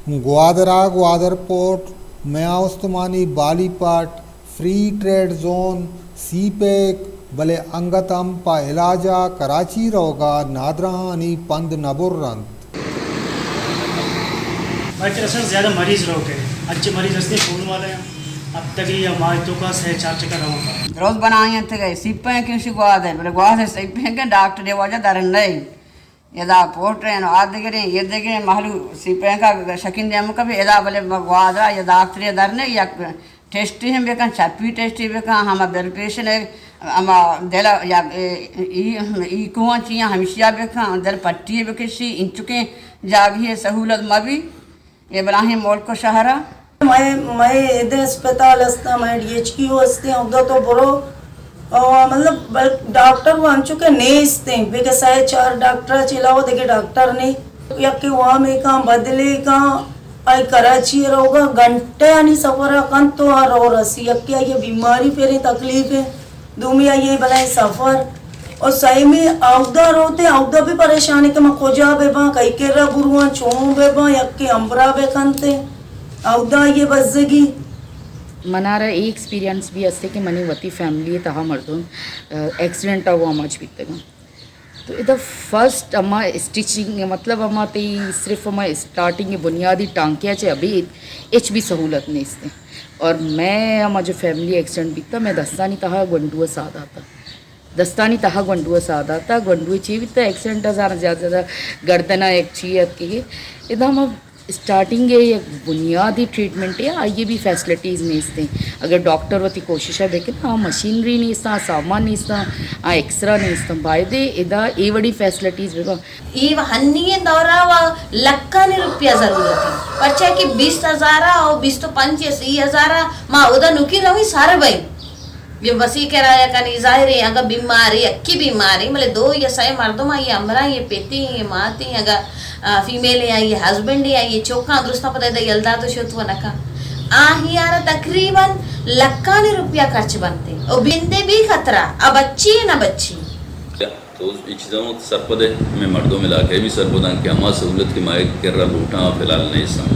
گوادر ءَ گوادر پورٹ، میان استمانی بالی پٹ، free trade zone, سی پیک، بلے انگت ہم پہ علاج ءَ کراچی روگ ءَ نادراہانی پند نہ بر انت۔ بلکہ اصل زیادہ مریض روگ ءَ انت، انچیں مریض ہست انت فون والے ہیں، ہفتگی یا ماہ توکا سے چار چکر روان کنت۔ دروت بنائیں انت کہ سی پیک ایں، شی گوادر، بلے گوادر سی پیک ایں، ڈاکٹر ءِ واجہ در نئے۔ ادا پورٹ ایں، آ دگریں، یہ دگریں، مہلوک سی پیک ءَ شکین دیم کپی، ادا بلے گوادر ءَ یا ڈاکٹر ءِ در نئے، یک ٹیسٹے ہم بکن، چپی ٹیسٹے بکن، ہما بلڈ پریشر ءِ، ہما دل ءِ، یا ای، ایکو ءَ چیاں ہمشی ءَ بکن، دل پٹی بکشی، انچکیں جاگہے سہولت مہ بی۔ اے بلاہیں ملک ءُ شہر ءَ۔ مئے، مئے اد ءَ اسپتال است، مئے ڈی ایچ کیو است، اودا تو برو، آ، مطلب، بل-، ڈاکٹر وہ انچو کہ نیست انت، بلکہ سئے چار ڈاکٹر ءَ چہ علاوہ دگہ ڈاکٹر نے۔ یکے وامے کاں، بدلے کاں، آئی کراچی ءَ روگ ءَ گھنٹہ آنی سفر ءَ کنت تو آ رو رسی۔ یکے آئی ءَ بیماری پریں تکلیف انت، دومی آئی ءِ بلائیں سفر، اور سیمی اودا روت ءُ اودا بھی پریشان کہ من کجا بہ باں، کئی کرا برواں، چون بہ باں، یکے ہمبراہ بہ کنت ءُ اودا آئی ءِ بزگی۔ منارا اے ایکسپیرینس بھی ہستے کہ منی وتی فیملی ءِ تہا مردم، آ، ایکسیڈنٹ ءَ واماچ بیتگاں۔ تو ادا فرسٹ ہما اسٹیچنگ، مطلب ہما تئی صرف ہما اسٹارٹنگ بنیادی ٹانکے ءَ چہ ابید ہچ بھی سہولت نیست انت۔ اور مئے ہما جو فیملی ایکسیڈنٹ بیتا، مئے دستانی تہا گونڈو ءَ ساہ داتا۔ دستانی تہا گونڈو ءَ ساہ داتا۔ گونڈو ءَ چی بیتا، ایکسیڈنٹ ءَ زیادہ زیادہ گردن ءَ یک چی اتکگے۔ ادا ہما اسٹارٹنگ ءِ یک بنیادی ٹریٹمنٹ ءَ آئی ءِ بھی فیسلٹیز نیست انت۔ اگر ڈاکٹر وتی کوشش ءَ بکن، آ مشینری نیست، آ سامان نیست، آ ایکسرا نیست، باید ادا اے وڑی فیسلٹیز بہ باں۔ اے و ہنی ءِ دور ءَ و لکانی روپیہ ضرورت انت، پرچا کہ بیست ہزار ءَ و بیست و پنچ یا سی ہزار ءَ ما اودا نوکی رویں سر بئیں۔ بے وسی کرایہ کنی، ظاہر ایں اگاں بیماری، یکی بیماری، بلے دو یا سئے مردم آئی ہمراہ، یہ پتی، یہ ماتی، اگاں، آ، فیمیل ایں، آئی ہسبینڈ ایں، آئی چوکاں درستاں پدا ادا یلداد و شت و نکا۔ آہی آرا تقریباً لکانی روپیہ خرچ بنتے۔ او بندے بھی خطرہ، اب بچی نہ بچی۔ تو اے چیزاں وت سرپد ء، مئے مردم علاقہ ء بھی سرپداں کہ ہما سہولت کہ مئے کرا لوٹاں، فی الحال نیستاں۔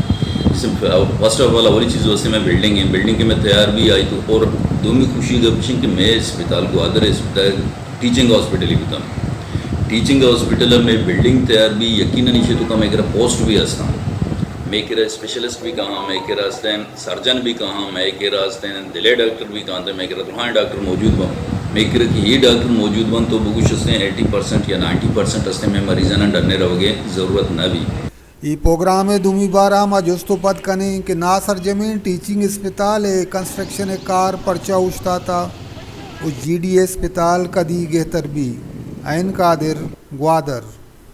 فرسٹ آف آل، اولی چیز واسطے مئے بلڈنگ ہیں، بلڈنگ کہ مئے تیار بھی آئی تو، اور دومی خوشی گپ چین کہ مئے اسپتال، گوادر اسپتال ٹیچنگ ہاسپٹل ہی بوتاں۔ ٹیچنگ ہاسپٹل ء مئے بلڈنگ تیار بھی، یقیناً ایشی تو کم مئے کرا پوسٹ بھی ہستاں، مئے کرا اسپیشلسٹ بھی کہاں، مئے کرا ہستیں سرجن بھی کہاں، مئے کرا ہستیں دل ء ڈاکٹر بھی کہاں، تو مئے کرا درہائیں ڈاکٹر موجود بنت۔ مئے کرا کہ یہ ڈاکٹر موجود بنت تو بگوش ہستیں ایٹی پرسنٹ یا نائنٹی پرسنٹ ہستیں مئے مریضاناں ڈنے روگے ضرورت نہ بی۔ ای پروگرام ء دومی بارا ما جست و پد کنیں کہ ناسرجمیں ٹیچنگ اسپتال ء کنسٹرکشن ء کار پرچا اوشتاتا و جی ڈی اسپتال کدی گہتر بی۔ عین قادر، گوادر۔